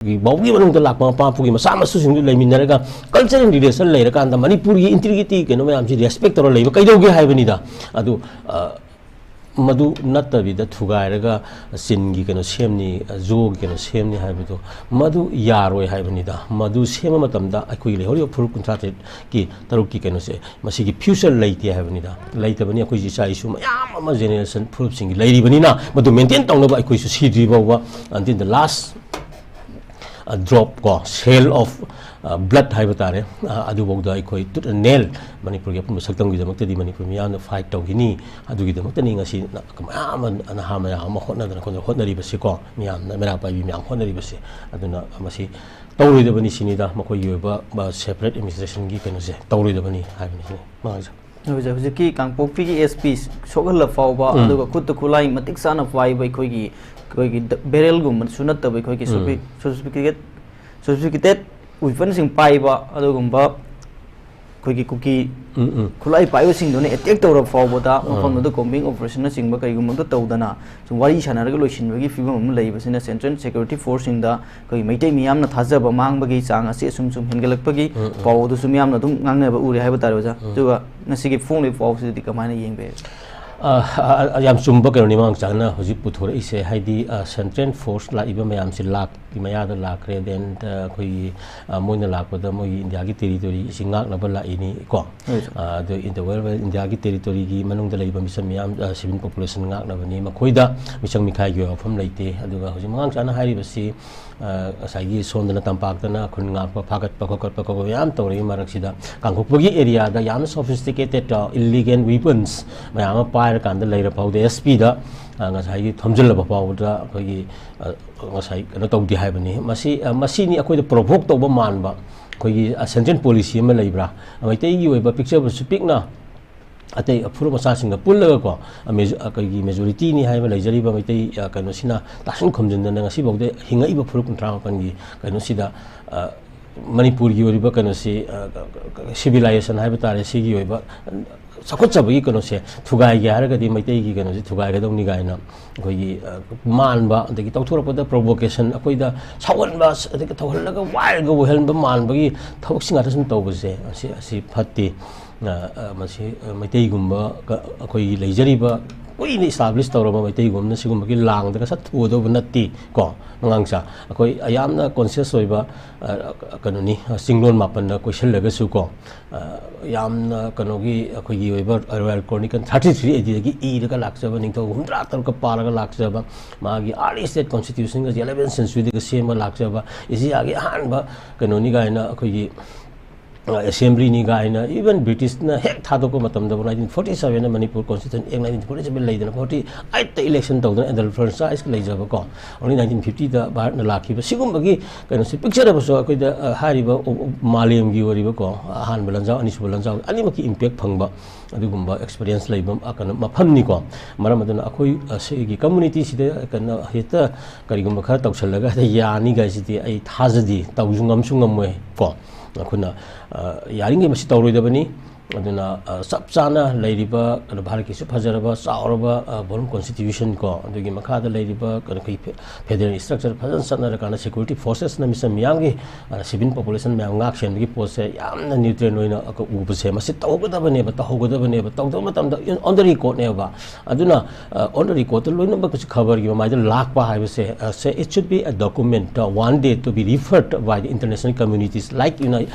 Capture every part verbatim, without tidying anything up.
ꯒꯤ ꯕꯥꯎꯒꯤ ꯃꯅꯨꯡꯗ ꯂꯥꯛꯄ ꯃꯄꯥ ꯃꯄꯨꯒꯤ ꯃꯆꯥ ꯃꯁꯨꯁꯤꯡꯗꯨ ꯂꯩꯃꯤꯟꯅꯔꯒ cultural relation ꯂꯩꯔꯀꯥꯟꯗ ꯃꯅꯤꯄꯨꯔꯒꯤ integrity ꯀꯩꯅꯣ ꯃꯌꯥꯝꯁꯤ respect ꯇꯧꯔ ꯂꯩꯕ ꯀꯩꯗꯧꯒꯦ ꯍꯥꯏꯕꯅꯤꯗ꯫ ꯑꯗꯨ, ꯑ, ꯃꯗꯨ ꯅꯠꯇꯕꯤꯗ ꯊꯨꯒꯥꯏꯔꯒ ꯆꯤꯟꯒꯤ ꯀꯩꯅꯣ ꯁꯦꯝꯅꯤ, ꯖꯣꯒꯤ ꯀꯩꯅꯣ ꯁꯦꯝꯅꯤ ꯍꯥꯏꯕꯗꯣ ꯃꯗꯨ ꯌꯥꯔꯣꯏ ꯍꯥꯏꯕꯅꯤꯗ꯫ ꯃꯗꯨ ꯁꯦꯝꯕ ꯃꯇꯝꯗ ꯑꯩꯈꯣꯏꯒꯤ ꯂꯩꯍꯧꯔꯤꯕ ꯐꯨꯔꯨꯞ ꯀꯨꯟꯊ꯭ꯔꯥ ꯇꯔꯦꯠꯀꯤ, ꯇꯔꯨꯛꯀꯤ ꯀꯩꯅꯣꯁꯦ, ꯃꯁꯤꯒꯤ future ꯂꯩꯇꯦ ꯍꯥꯏꯕꯅꯤꯗ꯫ ꯂꯩꯇꯕꯅꯤ꯫ ꯑꯩꯈꯣꯏꯁꯤ ꯏꯆꯥ ꯏꯁꯨ ꯃꯌꯥꯝ ꯑꯃ generation ꯐꯨꯔꯨꯞꯁꯤꯡꯒꯤ ꯂꯩꯔꯤꯕꯅꯤꯅ ꯃꯗꯨ maintain ꯇꯧꯅꯕ ꯑꯩꯈꯣꯏꯁꯨ ꯁꯤꯗ꯭ꯔꯤ ꯐꯥꯎꯕ, until the last drop ꯀꯣ, shell of blood ꯍꯥꯏꯕ ꯇꯥꯔꯦ, ꯑ, ꯑꯗꯨꯐꯥꯎꯗ ꯑꯩꯈꯣꯏ tooth and nail ꯃꯅꯤꯄꯨꯔꯒꯤ ꯑꯄꯨꯟꯕ ꯁꯛꯇꯝꯒꯤꯗꯃꯛꯇꯗꯤ ꯃꯅꯤꯄꯨꯔ ꯃꯤꯌꯥꯝꯅ fight ꯇꯧꯈꯤꯅꯤ꯫ ꯑꯗꯨꯒꯤꯗꯃꯛꯇꯅꯤ ꯉꯁꯤ ꯃꯌꯥꯝ ꯑꯃ, ꯅꯍꯥ ꯃꯌꯥꯝ ꯑꯃ ꯍꯣꯠꯅꯗꯅ ꯈꯣꯠꯇꯅ ꯍꯣꯠꯅꯔꯤꯕꯁꯤ ꯀꯣ, ꯃꯤꯌꯥꯝꯅ ꯃꯩꯔꯥ ꯄꯥꯏꯕꯤ ꯃꯌꯥꯝ ꯍꯣꯠꯅꯔꯤꯕꯁꯤ꯫ ꯑꯗꯨꯅ ꯃꯁꯤ ꯇꯧꯔꯣꯏꯗꯕꯅꯤ ꯁꯤꯅꯤꯗ, ꯃꯈꯣꯏꯒꯤ ꯑꯣꯏꯕ, ꯑ, separate administrationꯒꯤ ꯀꯩꯅꯣꯁꯦ ꯇꯧꯔꯣꯏꯗꯕꯅꯤ ꯍꯥꯏꯕꯅꯤ ꯁꯤꯅꯤ꯫ ꯃꯥꯡꯖ꯫ ꯍꯧꯖꯤꯛ, ꯍꯧꯖꯤꯛꯀꯤ ꯀꯥꯡꯄꯣꯛꯄꯤꯒꯤ SP ꯁꯣꯛꯍꯜꯂ ꯐꯥꯎꯕ, ꯎꯝ꯫ ꯑꯗꯨꯒ ꯈꯨꯠꯇ ꯈꯨꯠꯂꯥꯏ ꯃꯇꯤꯛ ꯆꯥꯅ ꯄꯥꯏꯕ ꯑꯩꯈꯣꯏꯒꯤ, ꯑꯩꯈꯣꯏꯒꯤ ꯗ-, barrelꯒꯨꯝꯕꯁꯨ ꯅꯠꯇꯕ ꯑꯩꯈꯣꯏꯒꯤ ꯎꯝ꯫ ꯁꯣꯐꯤ-, sophisticated, sophisticated weaponꯁꯤꯡ ꯄꯥꯏꯕ ꯑꯗꯨꯒꯨꯝꯕ ꯑꯩꯈꯣꯏꯒꯤ ꯀꯨꯀꯤ ꯎꯝ, ꯎꯝ꯫ ꯈꯨꯠꯂꯥꯏ ꯄꯥꯏꯕꯁꯤꯡꯗꯨꯅ attack ꯇꯧꯔ ꯐꯥꯎꯕꯗ ꯑꯥ꯫ ꯃꯐꯝꯗꯨꯗ combing operationꯅꯆꯤꯡꯕ ꯀꯩꯒꯨꯝꯕ ꯑꯝꯇ ꯇꯧꯗꯅ ꯁꯨꯝ ꯋꯥꯔꯤ ꯁꯥꯟꯅꯔꯒ ꯂꯣꯏꯁꯤꯟꯕꯒꯤ ꯐꯤꯕꯝ ꯑꯃ ꯂꯩꯕꯁꯤꯅ Central Security Forceꯁꯤꯡꯗ ꯑꯩꯈꯣꯏꯒꯤ ꯃꯩꯇꯩ ꯃꯤꯌꯥꯝꯅ ꯊꯥꯖꯕ ꯃꯥꯡꯕꯒꯤ ꯆꯥꯡ ꯑꯁꯤ ꯑꯁꯨꯝ ꯁꯨꯝ ꯍꯦꯟꯒꯠꯂꯛꯄꯒꯤ ꯎꯝ, ꯎꯝ꯫ ꯄꯥꯎ ꯑꯗꯨꯁꯨ ꯃꯤꯌꯥꯝꯅ ꯑꯗꯨꯝ ꯉꯥꯡꯅꯕ ꯎꯔꯦ ꯍꯥꯏꯕ ꯇꯥꯔꯦ, ꯑꯣꯖꯥ꯫ ꯎꯝ꯫ ꯑꯗꯨꯒ ꯉꯁꯤꯒꯤ ꯐꯣꯡꯂꯤꯕ ꯄꯥꯎꯁꯤꯗꯗꯤ ꯀꯃꯥꯏꯅ ꯌꯦꯡꯕ ꯌꯥꯏ? ꯑ, ꯑ, ꯑ, ꯌꯥꯝ ꯆꯨꯝꯕ ꯀꯩꯅꯣꯅꯤ ꯃꯃꯥꯡ ꯆꯥꯅ ꯍꯧꯖꯤꯛ ꯄꯨꯊꯣꯔꯛꯏꯁꯦ꯫ ꯍꯥꯏꯗꯤ, ꯑ, Central Force ꯂꯥꯛꯏꯕ ꯃꯌꯥꯝꯁꯤ ꯂꯥꯛꯀꯤ ꯃꯌꯥꯗ ꯂꯥꯛꯈ꯭ꯔꯦ, then, ꯑ, ꯑꯩꯈꯣꯏꯒꯤ, ꯑ, ꯃꯣꯏꯅ ꯂꯥꯛꯄꯗ ꯃꯣꯏꯒꯤ ꯏꯟꯗꯤꯌꯥꯒꯤ territoryꯁꯤ ꯉꯥꯛꯅꯕ ꯂꯥꯛꯏꯅꯤ ꯀꯣ꯫ ꯍꯣꯏ, ꯁꯥꯔ꯫ ꯑ, ꯑꯗꯨ in the world ꯏꯟꯗꯤꯌꯥꯒꯤ territoryꯒꯤ ꯃꯅꯨꯡꯗ ꯂꯩꯕ ꯃꯤꯆꯝ ꯃꯤꯌꯥꯝ, ꯑ, civil population ꯉꯥꯛꯅꯕꯅꯤ꯫ ꯃꯈꯣꯏꯗ ꯃꯤꯆꯪ ꯃꯤꯈꯥꯏꯒꯤ ꯑꯣꯏꯕ ꯋꯥꯐꯝ ꯂꯩꯇꯦ꯫ ꯑꯗꯨꯒ ꯍꯧꯖꯤꯛ ꯃꯃꯥꯡ ꯆꯥꯅ ꯍꯥꯏꯔꯤꯕꯁꯤ, ꯑ, ꯉꯁꯥꯏꯒꯤ ꯁꯣꯝꯗꯅ ꯇꯝꯄꯥꯛꯇꯅ ꯈꯨꯟ ꯉꯥꯛꯄ, ꯐꯥꯒꯠꯄ, ꯈꯣꯀꯠꯄ ꯈꯣꯠꯄ ꯃꯌꯥꯝ ꯇꯧꯔꯛꯏ ꯃꯔꯛꯁꯤꯗ, ꯀꯥꯡꯄꯣꯛꯄꯤꯒꯤ areaꯗ ꯌꯥꯝꯅ sophisticated, ꯑ, illegal weapons ꯃꯌꯥꯝ ꯑꯃ ꯄꯥꯏꯔꯀꯥꯟꯗ ꯂꯩꯔ ꯐꯥꯎꯗ SPꯗ, ꯑ, ꯉꯁꯥꯏꯒꯤ ꯊꯣꯝꯖꯤꯜꯂꯕ ꯐꯥꯎꯕꯗ ꯑꯩꯈꯣꯏꯒꯤ, ꯑ, ꯉꯁꯥꯏ ꯀꯩꯅꯣ ꯇꯧꯗꯦ ꯍꯥꯏꯕꯅꯤ꯫ ꯃꯁꯤ, ꯑ, ꯃꯁꯤꯅꯤ ꯑꯩꯈꯣꯏꯗ provoke ꯇꯧꯕ ꯃꯥꯟꯕ, ꯑꯩꯈꯣꯏꯒꯤ, ꯑ, central policy ꯑꯃ ꯂꯩꯕ꯭ꯔꯥ? ꯃꯩꯇꯩꯒꯤ ꯑꯣꯏꯕ ꯄꯤꯛꯆꯕꯁꯨ ꯄꯤꯛꯅ ꯑꯇꯩ ꯐꯨꯔꯨꯞ ꯃꯆꯥꯁꯤꯡꯒ ꯄꯨꯜꯂꯒꯀꯣ, ꯑ, ꯃꯦꯖ-, ꯑ, ꯑꯩꯈꯣꯏꯒꯤ majorityꯅꯤ ꯍꯥꯏꯕ ꯂꯩꯖꯔꯤꯕ ꯃꯩꯇꯩ, ꯑ, ꯀꯩꯅꯣꯁꯤꯅ ꯇꯥꯁꯤꯟ ꯈꯨꯝꯖꯤꯟꯗꯅ ꯉꯁꯤꯐꯥꯎꯗ ꯍꯤꯡꯉꯛꯏꯕ ꯐꯨꯔꯨꯞ ꯀꯨꯟꯊ꯭ꯔꯥ ꯃꯥꯄꯟꯒꯤ ꯀꯩꯅꯣꯁꯤꯗ, ꯑ, ꯃꯅꯤꯄꯨꯔꯒꯤ ꯑꯣꯏꯔꯤꯕ ꯀꯩꯅꯣꯁꯤ, ꯑ, ꯀ-, ꯀ-, ꯀ-, civilization ꯍꯥꯏꯕ ꯇꯥꯔꯦ, ꯁꯤꯒꯤ ꯑꯣꯏꯕ ꯆꯥꯎꯈꯠꯆꯕꯒꯤ ꯀꯩꯅꯣꯁꯦ ꯊꯨꯒꯥꯏꯒꯦ ꯍꯥꯏꯔꯒꯗꯤ ꯃꯩꯇꯩꯒꯤ ꯀꯩꯅꯣꯁꯦ ꯊꯨꯒꯥꯏꯒꯗꯧꯅꯤ ꯀꯥꯏꯅ ꯑꯩꯈꯣꯏꯒꯤ, ꯑ, ꯃꯥꯟꯕ, ꯑꯗꯒꯤ ꯇꯧꯊꯣꯔꯛꯄꯗ provocation, ꯑꯩꯈꯣꯏꯗ ꯁꯥꯎꯍꯟꯕ, ꯑꯗꯒꯤ ꯇꯧꯍꯜꯂꯒ ꯋꯥꯏꯔꯒ ꯑꯣꯏꯍꯟꯕ ꯃꯥꯟꯕꯒꯤ ꯊꯕꯛꯁꯤ ꯉꯥꯛꯇ ꯁꯨꯝ ꯇꯧꯕꯁꯦ, ꯑꯁꯤ, ꯑꯁꯤ ꯐꯠꯇꯦ꯫ ꯑ, ꯑ, ꯃꯁꯤ, ꯑ, ꯃꯩꯇꯩꯒꯨꯝꯕ ꯀ-, ꯑꯩꯈꯣꯏꯒꯤ ꯂꯩꯖꯔꯤꯕ ꯀꯨꯏꯅ establish ꯇꯧꯔꯕ ꯃꯩꯇꯩꯒꯨꯝꯕꯅ ꯁꯤꯒꯨꯝꯕꯒꯤ ꯂꯥꯡꯗꯒ ꯁꯠ ꯊꯨꯒꯗꯧꯕ ꯅꯠꯇꯦ ꯀꯣ꯫ ꯑꯉꯥꯡꯁꯥ, ꯑꯩꯈꯣꯏ ꯌꯥꯝꯅ conscious ꯑꯣꯏꯕ, ꯑ, ꯀꯩꯅꯣꯅꯤ, ꯑ, ꯆꯤꯡꯂꯣꯟ ꯃꯥꯄꯟꯅ ꯀꯣꯏꯁꯤꯜꯂꯒꯁꯨ ꯀꯣ, ꯑ, ꯌꯥꯝꯅ ꯀꯩꯅꯣꯒꯤ ꯑꯩꯈꯣꯏꯒꯤ ꯑꯣꯏꯕ Royal Chronicle thirty three A Dꯗꯒꯤ ꯏꯔꯒ ꯂꯥꯛꯆꯕ, ꯅꯤꯡꯊꯧ ꯍꯨꯝꯗ꯭ꯔꯥ ꯇꯔꯨꯛꯀ ꯄꯥꯜꯂꯒ ꯂꯥꯛꯆꯕ, ꯃꯥꯒꯤ early state constitutionꯒꯁꯦ eleventh centuryꯗꯒꯤ ꯁꯦꯝꯃ ꯂꯥꯛꯆꯕ, ꯑꯦꯁꯤꯌꯥꯒꯤ ꯑꯍꯥꯟꯕ ꯀꯩꯅꯣꯅꯤ ꯀꯥꯏꯅ ꯑꯩꯈꯣꯏꯒꯤ ꯑ, assemblyꯅꯤ ꯀꯥꯏꯅ, even Britishꯅ ꯍꯦꯛ ꯊꯥꯗꯣꯛꯄ ꯃꯇꯝꯗ nineteen forty sevenꯗ Manipur Constitution Act nineteen forty seven ꯂꯩꯗꯅ, forty eightꯇ election ꯇꯧꯗꯅ adult franchiseꯀ ꯂꯩꯖꯕꯀꯣ, only nineteen fiftyꯗ ꯚꯥꯔꯠꯅ ꯂꯥꯛꯈꯤꯕ ꯁꯤꯒꯨꯝꯕꯒꯤ ꯀꯩꯅꯣꯁꯦ ꯄꯤꯛꯆꯔꯕꯁꯨ ꯑꯩꯈꯣꯏꯗ, ꯑ, ꯍꯥꯏꯔꯤꯕ ꯑꯣ-, ꯑꯣ-, ꯃꯥꯂꯦꯝꯒꯤ ꯑꯣꯏꯔꯤꯕꯀꯣ, ꯑꯍꯥꯟꯕ ꯂꯥꯟꯖꯥꯎ, ꯑꯅꯤꯁꯨꯕ ꯂꯥꯟꯖꯥꯎ ꯑꯅꯤꯃꯛꯀꯤ impact ꯐꯪꯕ ꯑꯗꯨꯒꯨꯝꯕ experience ꯂꯩꯕ, ꯑ, ꯀꯩꯅꯣ ꯃꯐꯝꯅꯤꯀꯣ꯫ ꯃꯔꯝ ꯑꯗꯨꯅ ꯑꯩꯈꯣꯏ, ꯑ, ꯁꯤꯒꯤ communityꯁꯤꯗ ꯀꯩꯅꯣ ꯍꯦꯛꯇ ꯀꯔꯤꯒꯨꯝꯕ ꯈꯔ ꯇꯧꯁꯜꯂꯒ ꯍꯦꯛꯇ ꯌꯥꯅꯤ ꯀꯥꯏꯁꯤꯗꯤ ꯑꯩ ꯊꯥꯖꯗꯦ, ꯇꯧꯁꯨ ꯉꯝꯁꯨ ꯉꯝꯃꯣꯏ ꯀꯣ꯫ ꯑꯩꯈꯣꯏꯅ, ꯑ, ꯌꯥꯔꯤꯉꯩ ꯃꯁꯤ ꯇꯧꯔꯣꯏꯗꯕꯅꯤ꯫ ꯑꯗꯨꯅ, ꯑ, ꯆꯞ ꯆꯥꯅ ꯂꯩꯔꯤꯕ ꯀꯩꯅꯣ ꯚꯥꯔꯠꯀꯤꯁꯨ ꯐꯖꯔꯕ ꯆꯥꯎꯔꯕ, ꯑ, volume constitution ꯀꯣ, ꯑꯗꯨꯒꯤ ꯃꯈꯥꯗ ꯂꯩꯔꯤꯕ ꯀꯩꯅꯣ ꯑꯩꯈꯣꯏ fe-, federal structure ꯐꯖꯅ ꯆꯠꯅꯔꯀꯥꯟꯗ security forcesꯅ ꯃꯤꯆꯝ ꯃꯤꯌꯥꯝꯒꯤ, ꯑ, civil population ꯃꯌꯥꯝ ꯉꯥꯛ ꯁꯦꯟꯕꯒꯤ ꯄꯣꯠꯁꯦ ꯌꯥꯝꯅ neutral ꯑꯣꯏꯅ ꯎꯕꯁꯦ ꯃꯁꯤ ꯇꯧꯍꯧꯒꯗꯕꯅꯦꯕ, ꯇꯧꯍꯧꯒꯗꯕꯅꯦꯕ, ꯇꯧꯗꯕ ꯃꯇꯝꯗ on the recordꯅꯦꯕ꯫ ꯑꯗꯨꯅ, ꯑ, on the recordꯇ ꯂꯣꯏꯅꯃꯛ ꯈꯕꯔꯒꯤ ꯃꯃꯥꯏꯗ ꯂꯥꯛꯄ ꯍꯥꯏꯕꯁꯦ, ꯑ, ꯁꯦ, it should be a document, uh, one day to be referred by the international communities like United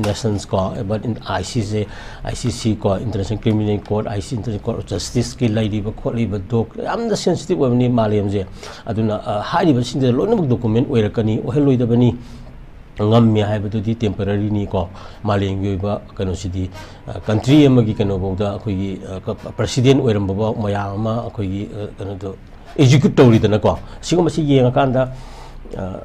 Nations ꯀꯣ, but in I C J, I C C ꯀꯣ, International Criminal Court, I C C, International Court of Justiceꯀꯤ ꯂꯩꯔꯤꯕ ꯈꯣꯠꯂꯤꯕ doc ꯌꯥꯝꯅ sensitive ꯑꯣꯏꯕꯅꯤ ꯃꯥꯂꯦꯝꯁꯦ꯫ ꯑꯗꯨꯅ, ꯑ, ꯍꯥꯏꯔꯤꯕꯁꯤꯡꯁꯤꯗ ꯂꯣꯏꯅꯃꯛ document ꯑꯣꯏꯔꯛꯀꯅꯤ, ꯑꯣꯏꯍꯜꯂꯣꯏꯗꯕꯅꯤ꯫ ꯉꯝꯃꯦ ꯍꯥꯏꯕꯗꯨꯗꯤ temporaryꯅꯤꯀꯣ꯫ ꯃꯥꯂꯦꯝꯒꯤ ꯑꯣꯏꯕ ꯀꯩꯅꯣꯁꯤꯗꯤ, ꯑ, country ꯑꯃꯒꯤ ꯀꯩꯅꯣꯐꯥꯎꯗ ꯑꯩꯈꯣꯏꯒꯤ, ꯑ, ꯀ-, president ꯑꯣꯏꯔꯝꯕꯐꯥꯎ ꯃꯌꯥꯝ ꯑꯃ ꯑꯩꯈꯣꯏꯒꯤ, ꯑ, ꯀꯩꯅꯣꯗꯣ execute ꯇꯧꯔꯤꯗꯅꯀꯣ꯫ ꯁꯤꯒꯨꯝꯕꯁꯤ ꯌꯦꯡꯉꯀꯥꯟꯗ, ꯑ,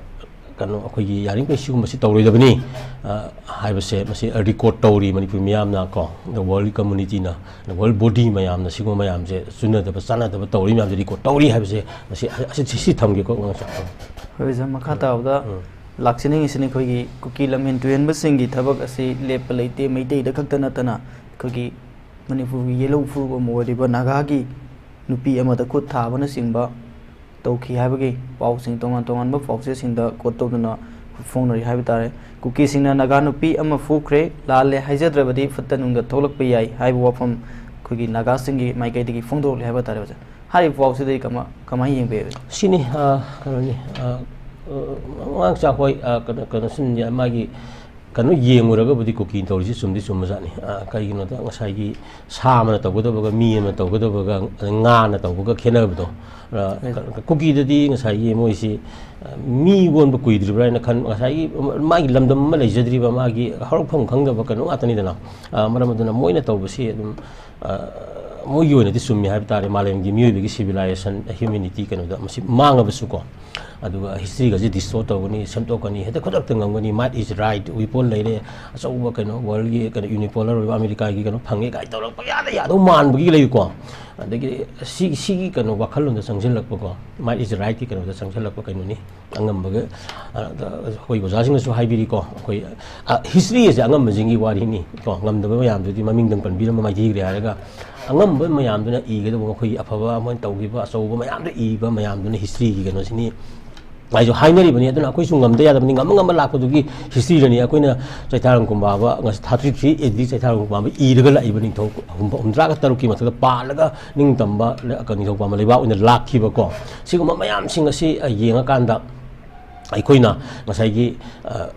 ꯀꯩꯅꯣ ꯑꯩꯈꯣꯏꯒꯤ ꯌꯥꯔꯤꯈꯩ ꯁꯤꯒꯨꯝꯕꯁꯤ ꯇꯧꯔꯣꯏꯗꯕꯅꯤ, ꯑ, ꯍꯥꯏꯕꯁꯦ ꯃꯁꯤ record ꯇꯧꯔꯤ ꯃꯅꯤꯄꯨꯔ ꯃꯤꯌꯥꯝꯅ ꯀꯣ, the world communityꯅ, the world body ꯃꯌꯥꯝꯅ ꯁꯤꯒꯨꯝꯕ ꯃꯌꯥꯝꯁꯦ ꯆꯨꯅꯗꯕ ꯆꯥꯟꯅꯗꯕ ꯇꯧꯔꯤ ꯃꯌꯥꯝꯁꯦ record ꯇꯧꯔꯤ ꯍꯥꯏꯕꯁꯦ ꯃꯁꯤ, ꯑꯁꯤ, ꯁꯤ, ꯁꯤ ꯊꯝꯒꯦꯀꯣ ꯑꯉꯥꯡꯁꯥ꯫ ꯍꯣꯏ, ꯑꯣꯖꯥ, ꯃꯈꯥ ꯇꯥꯕꯗ ꯎꯝ꯫ ꯂꯥꯛꯆꯅꯤꯡꯉꯤꯁꯤꯅ ꯑꯩꯈꯣꯏꯒꯤ ꯀꯨꯀꯤ ꯂꯝꯍꯦꯟ ꯇꯨꯍꯦꯟꯕꯁꯤꯡꯒꯤ ꯊꯕꯛ ꯑꯁꯤ ꯂꯦꯞꯄ ꯂꯩꯇꯦ꯫ ꯃꯩꯇꯩꯗ ꯈꯛꯇ ꯅꯠꯇꯅ ꯑꯩꯈꯣꯏꯒꯤ ꯃꯅꯤꯄꯨꯔꯒꯤ ꯌꯦꯜꯍꯧ ꯐꯨꯔꯨꯞ ꯑꯃ ꯑꯣꯏꯔꯤꯕ ꯅꯥꯒꯥꯒꯤ ꯅꯨꯄꯤ ꯑꯃꯗ ꯈꯨꯠ ꯊꯥꯕꯅꯆꯤꯡꯕ ꯇꯧꯈꯤ ꯍꯥꯏꯕꯒꯤ ꯄꯥꯎꯁꯤꯡ, ꯇꯣꯉꯥꯟ ꯇꯣꯉꯥꯟꯕ ꯄꯥꯎꯆꯦꯁꯤꯡꯗ ꯀꯣꯠ ꯇꯧꯗꯨꯅ ꯐꯣꯡꯅꯔꯤ ꯍꯥꯏꯕ ꯇꯥꯔꯦ꯫ ꯀꯨꯀꯤꯁꯤꯡꯅ ꯅꯥꯒꯥ ꯅꯨꯄꯤ ꯑꯃ ꯐꯨꯈ꯭ꯔꯦ, ꯂꯥꯜꯂꯦ ꯍꯥꯏꯖꯗ꯭ꯔꯕꯗꯤ ꯐꯠꯇ ꯅꯨꯡꯗ ꯊꯣꯛꯂꯛꯄ ꯌꯥꯏ ꯍꯥꯏꯕ ꯋꯥꯐꯝ ꯑꯩꯈꯣꯏꯒꯤ ꯅꯥꯒꯥꯁꯤꯡꯒꯤ ꯃꯥꯏꯀꯩꯗꯒꯤ ꯐꯣꯡꯗꯣꯔꯛꯂꯤ ꯍꯥꯏꯕ ꯇꯥꯔꯦ ꯑꯣꯖꯥ꯫ ꯍꯥꯏꯔꯤꯕ ꯄꯥꯎꯁꯤꯗ ꯀꯃꯥꯏ-, ꯀꯃꯥꯏꯅ ꯌꯦꯡꯕꯤꯕꯒꯦ? ꯁꯤꯅꯤ, ꯑ, ꯀꯩꯅꯣꯅꯤ, ꯑ, ꯑ, ꯑꯉꯥꯡ ꯆꯥꯛ ꯍꯣꯏ, ꯑ, ꯀꯩꯅꯣ, ꯀꯩꯅꯣ ꯁꯤꯟ-, ꯃꯥꯒꯤ ꯀꯩꯅꯣ ꯌꯦꯡꯉꯨꯔꯒꯕꯨꯗꯤ ꯀꯨꯀꯤꯅ ꯇꯧꯔꯤꯁꯤ ꯆꯨꯝꯗꯤ ꯆꯨꯝꯕꯖꯥꯠꯅꯤ꯫ ꯑ, ꯀꯩꯒꯤꯅꯣꯗ ꯉꯁꯥꯏꯒꯤ ꯁꯥ ꯑꯃꯅ ꯇꯧꯒꯗꯕꯒ ꯃꯤ ꯑꯃꯅ ꯇꯧꯒꯗꯕꯒ, ꯑꯗꯩ ꯉꯥꯅ ꯇꯧꯕꯒ ꯈꯦꯠꯅꯕꯗꯣ꯫ ꯑ, ꯎꯝ꯫ ꯀ-, ꯀꯨꯀꯤꯗꯗꯤ ꯉꯁꯥꯏꯒꯤ ꯃꯣꯏꯁꯤ, ꯑ, ꯃꯤ ꯑꯣꯟꯕ ꯀꯨꯏꯗ꯭ꯔꯤꯕ꯭ꯔꯥ ꯍꯥꯏꯅ ꯈꯟ-, ꯉꯁꯥꯏꯒꯤ ꯃꯥꯒꯤ ꯂꯝꯗꯝ ꯑꯃ ꯂꯩꯖꯗ꯭ꯔꯤꯕ, ꯃꯥꯒꯤ ꯍꯧꯔꯛꯐꯝ ꯈꯪꯗꯕ ꯀꯩꯅꯣ ꯉꯥꯛꯇꯅꯤꯗꯅ꯫ ꯑ, ꯃꯔꯝ ꯑꯗꯨꯅ ꯃꯣꯏꯅ ꯇꯧꯕꯁꯤ ꯑꯗꯨꯝ, ꯑ, ꯃꯣꯏꯒꯤ ꯑꯣꯏꯅꯗꯤ ꯆꯨꯝꯃꯤ ꯍꯥꯏꯕ ꯇꯥꯔꯦ꯫ ꯃꯥꯂꯦꯝꯒꯤ ꯃꯤꯑꯣꯏꯕꯒꯤ civilization, humanity ꯀꯩꯅꯣꯗ ꯃꯁꯤ ꯃꯥꯡꯉꯕꯁꯨꯀꯣ, ꯑꯗꯨꯒ historyꯒꯁꯦ distort ꯇꯧꯒꯅꯤ, ꯁꯦꯝꯗꯣꯛꯀꯅꯤ, ꯍꯦꯛꯇ ꯈꯨꯗꯛꯇ ꯉꯝꯒꯅꯤ, might is right, weapon ꯂꯩꯔꯦ, ꯑꯆꯧꯕ ꯀꯩꯅꯣ worldꯒꯤ ꯀꯩꯅꯣ unipolar ꯑꯣꯏꯕ ꯑꯃꯦꯔꯤꯀꯥꯒꯤ ꯀꯩꯅꯣ ꯐꯪꯉꯦ ꯀꯥꯏꯅ ꯇꯧꯔꯛꯄ ꯌꯥꯗ ꯌꯥꯗꯧ ꯃꯥꯟꯕꯒꯤ ꯂꯩꯀꯣ꯫ ꯑꯗꯒꯤ ꯁꯤ-, ꯁꯤꯒꯤ ꯀꯩꯅꯣ ꯋꯥꯈꯜꯂꯣꯟꯗ ꯆꯪꯁꯤꯜꯂꯛꯄꯀꯣ, might is rightꯀꯤ ꯀꯩꯅꯣꯗ ꯆꯪꯁꯤꯜꯂꯛꯄ ꯀꯩꯅꯣꯅꯤ꯫ ꯑꯉꯝꯕꯒ, ꯑ, ꯑꯩꯈꯣꯏ ꯑꯣꯖꯥꯁꯤꯡꯅꯁꯨ ꯍꯥꯏꯕꯤꯔꯤꯀꯣ, ꯑꯩꯈꯣꯏ, ꯑ, history ꯑꯁꯦ ꯑꯉꯝꯕꯁꯤꯡꯒꯤ ꯋꯥꯔꯤꯅꯤ ꯀꯣ, ꯉꯝꯗꯕ ꯃꯌꯥꯝꯗꯨꯗꯤ ꯃꯃꯤꯡꯗꯪ ꯄꯟꯕꯤꯔꯝꯕ ꯃꯥꯏꯊꯤꯈ꯭ꯔꯦ ꯍꯥꯏꯔꯒ, ꯑꯉꯝꯕ ꯃꯌꯥꯝꯗꯨꯅ ꯏꯒꯗꯕ, ꯃꯈꯣꯏꯒꯤ ꯑꯐꯕ ꯑꯃ ꯇꯧꯈꯤꯕ, ꯑꯆꯧꯕ ꯃꯌꯥꯝꯗꯨꯅ ꯏꯕ ꯃꯌꯥꯝꯗꯨꯅ historyꯒꯤ ꯀꯩꯅꯣꯁꯤꯅꯤ ꯍꯥꯏꯁꯨ ꯍꯥꯏꯅꯔꯤꯕꯅꯤ꯫ ꯑꯗꯨꯅ ꯑꯩꯈꯣꯏꯁꯨ ꯉꯝꯗ ꯌꯥꯗꯕꯅꯤ, ꯉꯝꯃ ꯉꯝꯃ ꯂꯥꯛꯄꯗꯨꯒꯤ historyꯗꯅꯤ꯫ ꯑꯩꯈꯣꯏꯅ ꯆꯩꯊꯥꯔꯣꯜ ꯀꯨꯝꯕꯥꯕ, ꯉꯁꯤ thirty three AD Cheitharol Kumbaba ꯏꯔꯒ ꯂꯥꯛꯏꯕ ꯅꯤꯡꯊꯧ ꯍꯨꯝꯐꯨ-, ꯍꯨꯝꯗ꯭ꯔꯥꯒ ꯇꯔꯨꯛꯀꯤ ꯃꯊꯛꯇ ꯄꯥꯜꯂꯒ ꯅꯤꯡꯇꯝꯕ ꯂꯩ-, ꯀ-, ꯅꯤꯡꯊꯧ ꯄꯥꯟꯕ ꯂꯩꯕꯥꯛ ꯑꯣꯏꯅ ꯂꯥꯛꯈꯤꯕꯀꯣ꯫ ꯁꯤꯒꯨꯝꯕ ꯃꯌꯥꯝꯁꯤꯡ ꯑꯁꯤ, ꯑ, ꯌꯦꯡꯉꯀꯥꯟꯗ ꯑꯩꯈꯣꯏꯅ ꯉꯁꯥꯏꯒꯤ, ꯑ,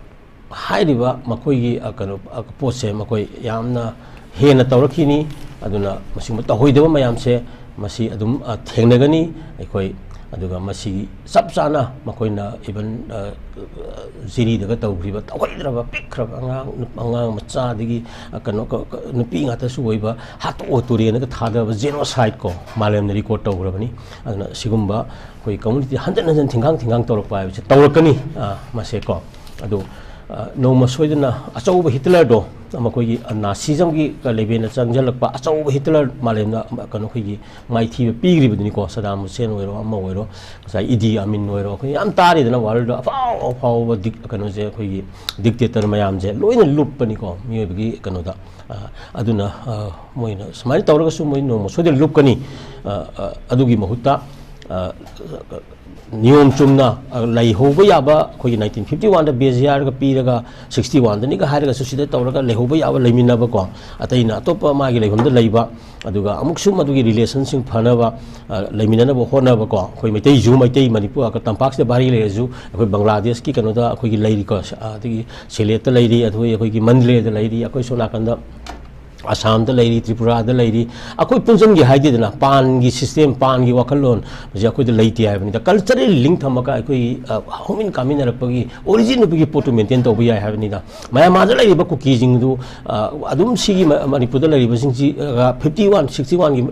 ꯍꯥꯏꯔꯤꯕ ꯃꯈꯣꯏꯒꯤ, ꯑ, ꯀꯩꯅꯣ, ꯑ, ꯄꯣꯠꯁꯦ ꯃꯈꯣꯏ ꯌꯥꯝꯅ ꯍꯦꯟꯅ ꯇꯧꯔꯛꯈꯤꯅꯤ꯫ ꯑꯗꯨꯅ ꯃꯁꯤꯒꯨꯝꯕ ꯇꯧꯍꯩꯗꯕ ꯃꯌꯥꯝꯁꯦ ꯃꯁꯤ ꯑꯗꯨꯝ, ꯑ, ꯊꯦꯡꯅꯒꯅꯤ ꯑꯩꯈꯣꯏ꯫ ꯑꯗꯨꯒ ꯃꯁꯤ ꯆꯞ ꯆꯥꯅ ꯃꯈꯣꯏꯅ even, ꯑ, ꯖꯤꯔꯤꯗꯒ ꯇꯧꯈ꯭ꯔꯤꯕ ꯇꯧꯍꯩꯗ꯭ꯔꯕ ꯄꯤꯛꯈ꯭ꯔꯕ ꯑꯉꯥꯡ, ꯑꯉꯥꯡ ꯃꯆꯥꯗꯒꯤ, ꯑ, ꯀꯩꯅꯣ, ꯀ-, ꯀ-, ꯅꯨꯄꯤ ꯉꯥꯛꯇꯁꯨ ꯑꯣꯏꯕ ꯍꯥꯠꯇꯣꯛꯑꯣ ꯇꯨꯔꯦꯟꯗꯒ ꯊꯥꯗꯕ genocide ꯀꯣ, ꯃꯥꯂꯦꯝꯅ record ꯇꯧꯈ꯭ꯔꯕꯅꯤ꯫ ꯑꯗꯨꯅ ꯁꯤꯒꯨꯝꯕ ꯑꯩꯈꯣꯏ community ꯍꯟꯖꯟ ꯍꯟꯖꯟ ꯊꯤꯡꯒꯥꯡ ꯊꯤꯡꯒꯥꯡ ꯇꯧꯔꯛꯄ ꯍꯥꯏꯕꯁꯦ ꯇꯧꯔꯛꯀꯅꯤ, ꯑ, ꯃꯁꯦ ꯀꯣ꯫ ꯑꯗꯨ ꯅꯣꯡꯃ ꯁꯣꯏꯗꯅ ꯑꯆꯧꯕ ꯍꯤꯠꯂꯔꯗꯣ, ꯃꯈꯣꯏꯒꯤ ꯅꯥꯁꯤꯖꯝꯒꯤ ꯂꯦꯚꯦꯜꯗ ꯆꯪꯁꯤꯜꯂꯛꯄ ꯑꯆꯧꯕ ꯍꯤꯠꯂꯔ, ꯃꯥꯂꯦꯝꯗ ꯀꯩꯅꯣ ꯑꯩꯈꯣꯏꯒꯤ ꯃꯥꯏꯊꯤꯕ ꯄꯤꯈ꯭ꯔꯤꯕꯗꯨꯅꯤꯀꯣ꯫ ꯁꯗꯥꯝ ꯍꯨꯁꯦꯟ ꯑꯣꯏꯔꯣ, ꯑꯃ ꯑꯣꯏꯔꯣ, ꯉꯁꯥꯏ ꯏꯗꯤ ꯑꯃꯤꯟ ꯑꯣꯏꯔꯣ, ꯑꯩꯈꯣꯏ ꯌꯥꯝ ꯇꯥꯔꯤꯗꯅ ꯋꯥꯔꯜꯗ ꯑꯐꯥꯎ ꯑꯐꯥꯎꯕ ꯗꯤꯛ ꯀꯩꯅꯣꯁꯦ, ꯑꯩꯈꯣꯏꯒꯤ ꯗꯤꯛꯇꯦꯇꯔ ꯃꯌꯥꯝꯁꯦ ꯂꯣꯏꯅ ꯂꯨꯞꯄꯅꯤꯀꯣ ꯃꯤꯑꯣꯏꯕꯒꯤ ꯀꯩꯅꯣꯗ꯫ ꯑ, ꯑꯗꯨꯅ ꯑ, ꯃꯣꯏꯅ ꯁꯨꯃꯥꯏꯅ ꯇꯧꯔꯒꯁꯨ ꯃꯣꯏ ꯅꯣꯡꯃ ꯁꯣꯏꯗꯅ ꯂꯨꯞꯀꯅꯤ꯫ ꯑ, ꯑ, ꯑꯗꯨꯒꯤ ꯃꯍꯨꯠꯇ ꯑ, ꯅꯤꯌꯣꯝ ꯆꯨꯝꯅ ꯑ, ꯂꯩꯍꯧꯕ ꯌꯥꯕ, ꯑꯩꯈꯣꯏꯒꯤ ꯅꯥꯏꯟꯇꯤꯟ ꯐꯤꯐꯇꯤ ꯋꯥꯟꯗ ꯕꯦꯖꯤꯌꯥꯔꯒ ꯄꯤꯔꯒ ꯁꯤꯛꯁꯇꯤ ꯋꯥꯟꯗꯅꯤꯒ ꯍꯥꯏꯔꯒꯁꯨ ꯁꯤꯗ ꯇꯧꯔꯒ ꯂꯩꯍꯧꯕ ꯌꯥꯕ, ꯂꯩꯃꯤꯟꯅꯕꯀꯣ, ꯑꯇꯩꯅ ꯑꯇꯣꯞꯄ ꯃꯥꯒꯤ ꯂꯩꯐꯝꯗ ꯂꯩꯕ, ꯑꯗꯨꯒ ꯑꯃꯨꯛꯁꯨ ꯃꯗꯨꯒꯤ ꯔꯤꯂꯦꯁꯟꯁꯤꯡ ꯐꯅꯕ, ꯑ, ꯂꯩꯃꯤꯟꯅꯅꯕ ꯍꯣꯠꯅꯕꯀꯣ꯫ ꯑꯩꯈꯣꯏ ꯃꯩꯇꯩꯁꯨ, ꯃꯩꯇꯩ ꯃꯅꯤꯄꯨꯔ ꯇꯝꯄꯥꯛꯁꯤꯗ ꯚꯥꯔꯤ ꯂꯩꯔꯁꯨ, ꯑꯩꯈꯣꯏ ꯕꯪꯒ꯭ꯂꯥꯗꯦꯁꯀꯤ ꯀꯩꯅꯣꯗ ꯑꯩꯈꯣꯏꯒꯤ ꯂꯩꯔꯤꯀꯣ, ꯑꯗꯒꯤ ꯁꯤꯂꯦꯠꯇ ꯂꯩꯔꯤ, ꯑꯗꯨꯒ ꯑꯩꯈꯣꯏꯒꯤ ꯃꯟꯗꯂꯦꯗ ꯂꯩꯔꯤ, ꯑꯩꯈꯣꯏ ꯁꯣꯝ ꯅꯥꯀꯟꯗ ꯑꯁꯥꯝꯗ ꯂꯩꯔꯤ, ꯇ꯭ꯔꯤꯄꯨꯔꯥꯗ ꯂꯩꯔꯤ꯫ ꯑꯩꯈꯣꯏ ꯄꯨꯟꯁꯤꯟꯒꯦ ꯍꯥꯏꯗꯦꯗꯅ, ꯄꯥꯟꯒꯤ ꯁꯤꯁꯇꯦꯝ, ꯄꯥꯟꯒꯤ ꯋꯥꯈꯜꯂꯣꯟ ꯑꯁꯤ ꯑꯩꯈꯣꯏꯗ ꯂꯩꯇꯦ ꯍꯥꯏꯕꯅꯤꯗ꯫ ꯀꯜꯆꯔꯦꯜ ꯂꯤꯡ ꯊꯝꯃꯒ ꯑꯩꯈꯣꯏꯒꯤ, ꯑ, ꯍꯧꯃꯤꯟ ꯀꯥꯃꯤꯟꯅꯔꯛꯄꯒꯤ ꯑꯣꯔꯤꯖꯤꯟ ꯑꯗꯨꯒꯤ ꯄꯣꯠꯇꯨ ꯃꯦꯟꯇꯦꯟ ꯇꯧꯕ ꯌꯥꯏ ꯍꯥꯏꯕꯅꯤꯗ꯫ ꯃꯌꯥꯝꯃꯥꯗ ꯂꯩꯔꯤꯕ ꯀꯨꯀꯤꯁꯤꯡꯗꯨ, ꯑ, ꯑꯗꯨꯝ ꯁꯤꯒꯤ ꯃ-, ꯃꯅꯤꯄꯨꯔꯗ ꯂꯩꯔꯤꯕꯁꯤꯡꯁꯤ, ꯑ, ꯐꯤꯐꯇꯤ ꯋꯥꯟ, ꯁꯤꯛꯁꯇꯤ ꯋꯥꯟꯒꯤ